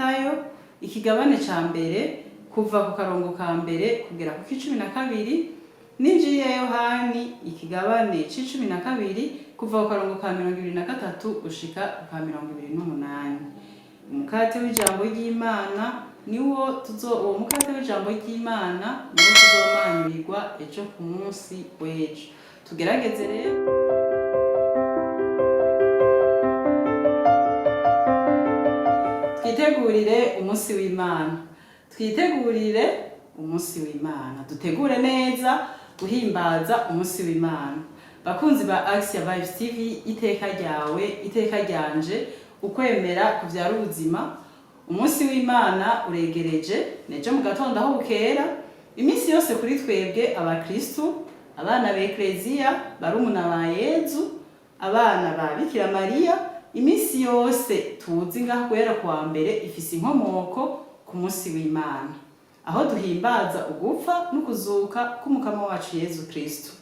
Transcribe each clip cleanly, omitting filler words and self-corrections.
Matayo, ikigabane ca mbere, kuva ku karongo ka mbere kugera ku 12, n'Injiri ya Yohani, ikigabane c'12, kuva ku karongo ka 23 gushika ku ka 28. Umukate w'ijambo ry'Imana niwo tuzo, uwo mukate w'ijambo ry'Imana niwo tuzomanyurirwa ejo ku munsi w'ejo. Tugerageze rero twitegurire umunsi w'Imana, twitegurire umunsi w'Imana, dutegure neza guhimbaza umunsi w'Imana. Bakunzi ba Axia Vibes TV, iteka ryawe, iteka ryanje, ukwemera kuvyara ubuzima. Umunsi w'Imana uregereje, nejo mu gatondo aho bukera. Iminsi yose kuri twebwe abakristu, abana ba Ekleziya, barumuna ba Yezu, abana ba Bikira Mariya, iminsi yose tuzi ngaho guhera kuwa mbere ifise inkomoko ku munsi w'Imana, aho duhimbaza ugupfa n'ukuzuka k'Umukama wacu Yezu Kristu.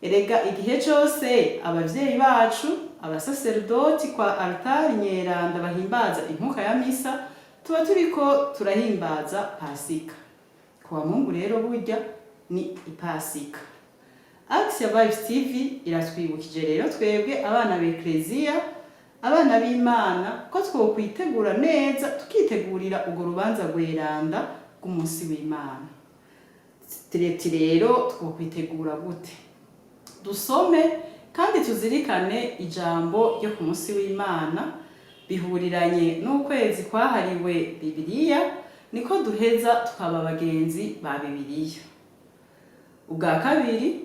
Erega igihe cose abavyeyi bacu abasaserdoti kwa altari nyeranda bahimbaza inkuka ya misa, tuba turiko turahimbaza Pasika. Kuwa Mungu rero burya ni Ipasika. Axia Vibes TV iratwibukije rero twebwe abana b'Ekleziya, abana b'Imana, ko twokwitegura neza, tukitegurira urwo rubanza rweranda rw'umunsi w'Imana. Tireti rero twokwitegura gute? Dusome kandi tuzirikane ijambo ryo ku munsi w'Imana. Bihuriranye n'ukwezi kwahariwe Bibiliya, niko duheza tukaba abagenzi ba Bibiliya. Ubwa kabiri,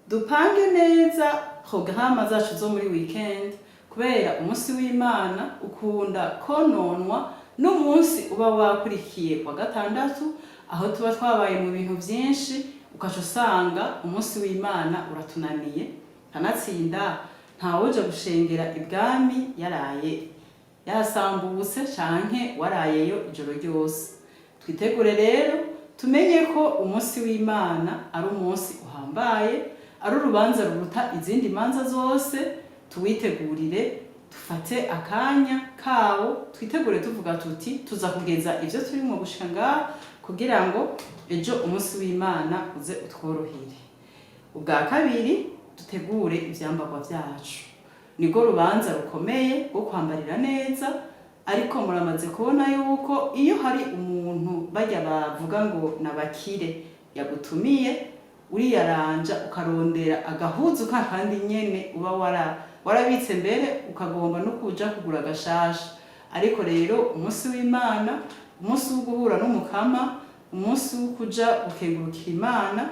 dupange neza porogaramu zacu zo muri weekend, kubera umunsi w'Imana ukunda kononwa n'umunsi uba wakurikiye wa gatandatu, aho tuba twabaye mu bintu byinshi, ukaca usanga umunsi w'Imana uratunaniye. Kanatsinda ntawuja gushengera ibwami yaraye yasambutse canke warayeyo ijoro ryose. Twitegure rero, tumenye ko umunsi w'Imana ari umunsi uhambaye, ari urubanza ruruta izindi manza zose. Tuwitegurire, dufate akanya kawo, twitegure tuvuga tuti tuza kugeza ivyo turimwo gushika ngaha, kugira ngo ejo umunsi w'Imana uze utworohere. Ubwa kabiri, dutegure ivyambarwa vyacu. Nirwo rubanza rukomeye rwo kwambarira neza, ariko muramaze kubona yuko iyo hari umuntu bajya bavuga ngo nabakire yagutumiye, uriyaranja ukarondera agahuzu ka kandi nyene uba warabitse mbere, ukagomba no kuja kugura agashasha. Ariko rero umunsi w'Imana, umunsi wo guhura n'Umukama, umunsi wo kuja gukengurukira Imana,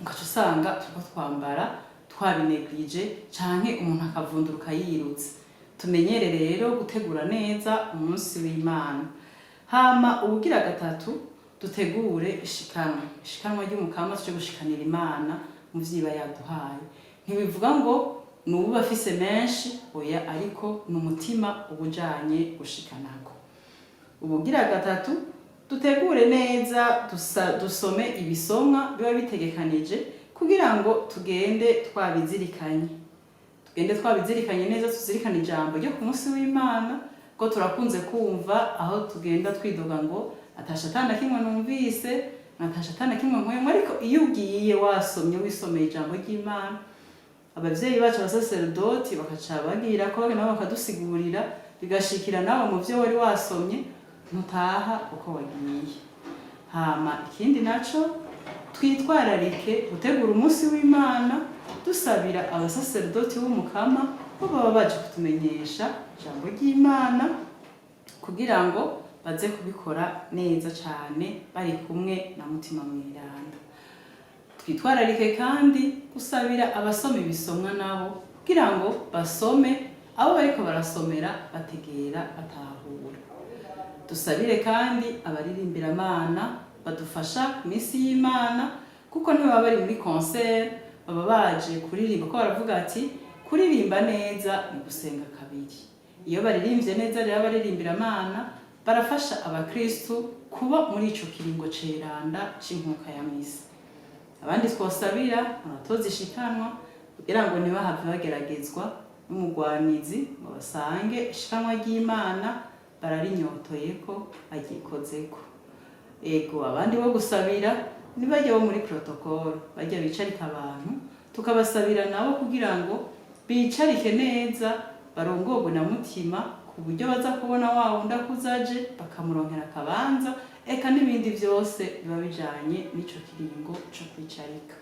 ugaca usanga turiko twambara twabinegirije, canke umuntu akavunduruka yirutse. Tumenyere rero gutegura neza umunsi w'Imana. Hama ubugira gatatu, dutegure ishikanwa, ishikanwa ry'Umukama, tuje gushikanira Imana mu vyiba yaduhaye. Ntibivuga ngo ni uwuba afise menshi, oya, ariko ni umutima uba ujanye gushikanako. Ubugira gatatu, dutegure neza, dusome ibisomwa biba bitegekanije, kugira ngo tugende twabizirikanye, tugende twabizirikanye neza, tuzirikane ijambo ryo ku munsi w'Imana, ko turakunze kumva aho tugenda twidoga ngo atasha atana kimwe numvise, atasha atana kimwe nkoyemwe. Ariko iyo ugiye wasomye, wisomeye ijambo ry'Imana, abavyeyi bacu abasaserdoti bakaca bagira ko nabo bakadusigurira, bigashikira nawe mu vyo wari wasomye, ntutaha uko wagiye. Hama ikindi naco, twitwararike gutegura umunsi w'Imana dusabira abasaserdoti b'Umukama, bo baba baje kutumenyesha ijambo ry'Imana, kugira ngo baze kubikora neza cane bari kumwe na Mutima Mweranda. Twitwararike kandi gusabira abasoma ibisomwa nabo, kugira ngo basome abo bariko barasomera bategera, batahura. Dusabire kandi abaririmbira-Mana badufasha ku minsi y'Imana, kuko ntibaba bari muri concert, baba baje kuririmba, ko baravuga ati kuririmba neza ni gusenga kabiri. Iyo baririmbye neza rero abaririmbira-Mana barafasha abakristu kuba muri ico kiringo ceranda c'inkuka ya misa. Abandi twosabira abatoza ishikanwa, kugira ngo ntibahave bageragezwa n'umugwanizi ngo basange ishikanwa ry'Imana Bararinyotoyeko, aryikozeko. Ego, abandi bo gusabira ni bajya bo muri protocole, bajya bicarika abantu, tukabasabira nabo kugira ngo bicarike neza, barongorwe na Mutima, ku buryo baza kubona wa wundi akuze aje bakamuronkera akabanza, eka n'ibindi byose biba bijanye n'ico kiringo co kwicarika.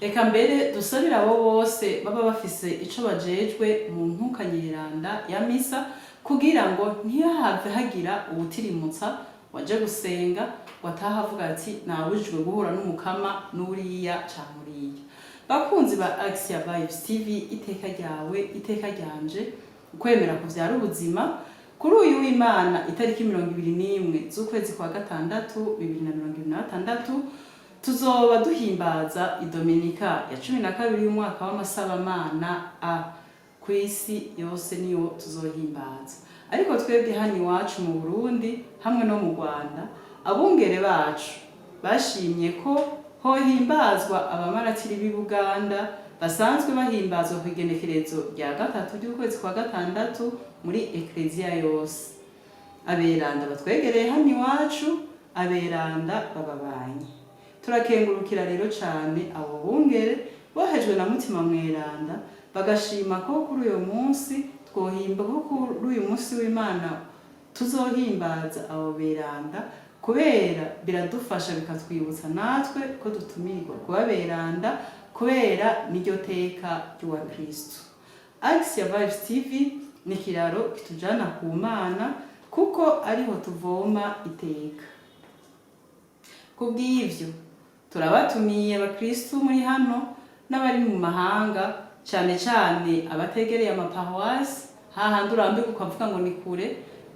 Reka mbere dusabire abo bose baba bafise ico bajejwe mu nkuka nyeranda ya misa, kugira ngo ntihave hagira uwutirimutsa waje gusenga ngo atahe avuga ati: "Nabujijwe guhura n'Umukama n'uriya canke uriya." Bakunzi ba Axia Vibes TV, iteka ryawe, iteka ryanje, ukwemera kuvyara ubuzima. Kuri uyu w'Imana, itariki 21 z'ukwezi kwa gatandatu 2026, tuzoba duhimbaza idominika ya 12 y'umwaka w'amasabamana A. Ku isi yose niyo tuzohimbaza, ariko twebwe hano iwacu mu Burundi hamwe no mu Rwanda, abungere bacu bashimye ko hohimbazwa abamaratiri b'i Buganda basanzwe bahimbazwa ku igenekerezo rya 3 ry'ukwezi kwa gatandatu muri ekleziya yose. Aberanda batwegereye hano iwacu, aberanda bababanye, turakengurukira rero cane abo bungere bohejwe na Mutima Mweranda, bagashima ko kuri uyu munsi twohimba, ko kuri uyu munsi w'Imana tuzohimbaza abo beranda, kubera biradufasha, bikatwibutsa natwe ko dutumirwa kuba beranda, kubera niryo teka ry'uwa Kristo. Axia Vibes TV ni ikiraro kitujana ku Mana, kuko ariho tuvoma iteka. Kubw'ivyo turabatumiye, abakristu muri hano n'abari mu mahanga, cane cane abategereye amaparuwasi, hahandi urambirwa ukavuga ngo ni kure,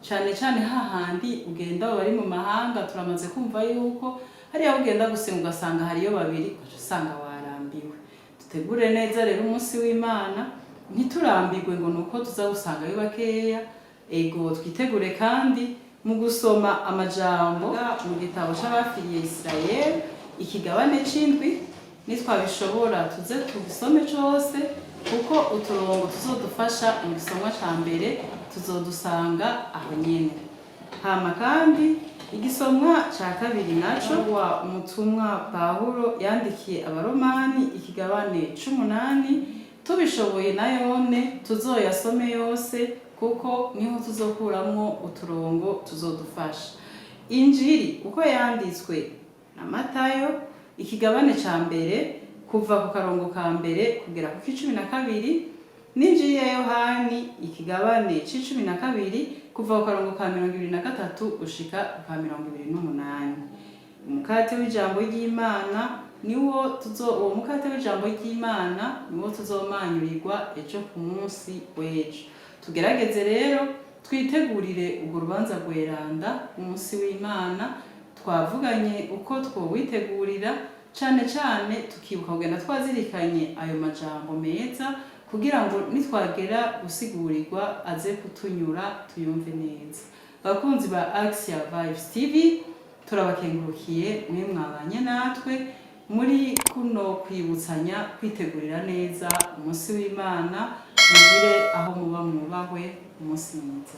cane cane hahandi ugenda, abo bari mu mahanga turamaze kumva yuko hariya ugenda gusenga ugasanga hariyo babiri, ugaca usanga warambiwe. Dutegure neza rero umunsi w'Imana, ntiturambirwe ngo nuko tuza gusangayo bakeya. Ego, twitegure kandi mu gusoma amajambo mu gitabo c'abafiriye Isirayeli, ikigabane c'indwi. Nitwabishobora tuze tugisome cose, kuko uturongo tuzodufasha mu gisomwa ca mbere tuzodusanga aho nyene. Hama kandi igisomwa ca kabiri naco wa umutumwa Pawulo yandikiye Abaromani, ikigabane c'umunani, tubishoboye nayone tuzoyasome yose, kuko niho tuzokuramwo uturongo tuzodufasha. Injiri uko yanditswe na Matayo, ikigabane ca mbere, kuva ku karongo ka mbere kugera ku k'icumi na kabiri, n'Injiri ya Yohani, ikigabane c'icumi na kabiri, kuva ku karongo ka 23 gushika ku ka 28. Umukate w'ijambo ry'Imana niwo tuzo, uwo mukate w'ijambo ry'Imana niwo tuzomanyurirwa ejo ku munsi w'ejo. Tugerageze rero twitegurire urwo rubanza rweranda, umunsi w'Imana. Twavuganye uko twowitegurira, cane cane tukibuka kugenda twazirikanye ayo majambo meza, kugira ngo nitwagera gusigurirwa aze kutunyura, tuyumve neza. Bakunzi ba Axia Vibes TV, turabakengurukiye mwe mwabanye natwe muri kuno kwibutsanya kwitegurira neza umunsi w'Imana. Mugire aho muba mwubahwe, umunsi mwiza.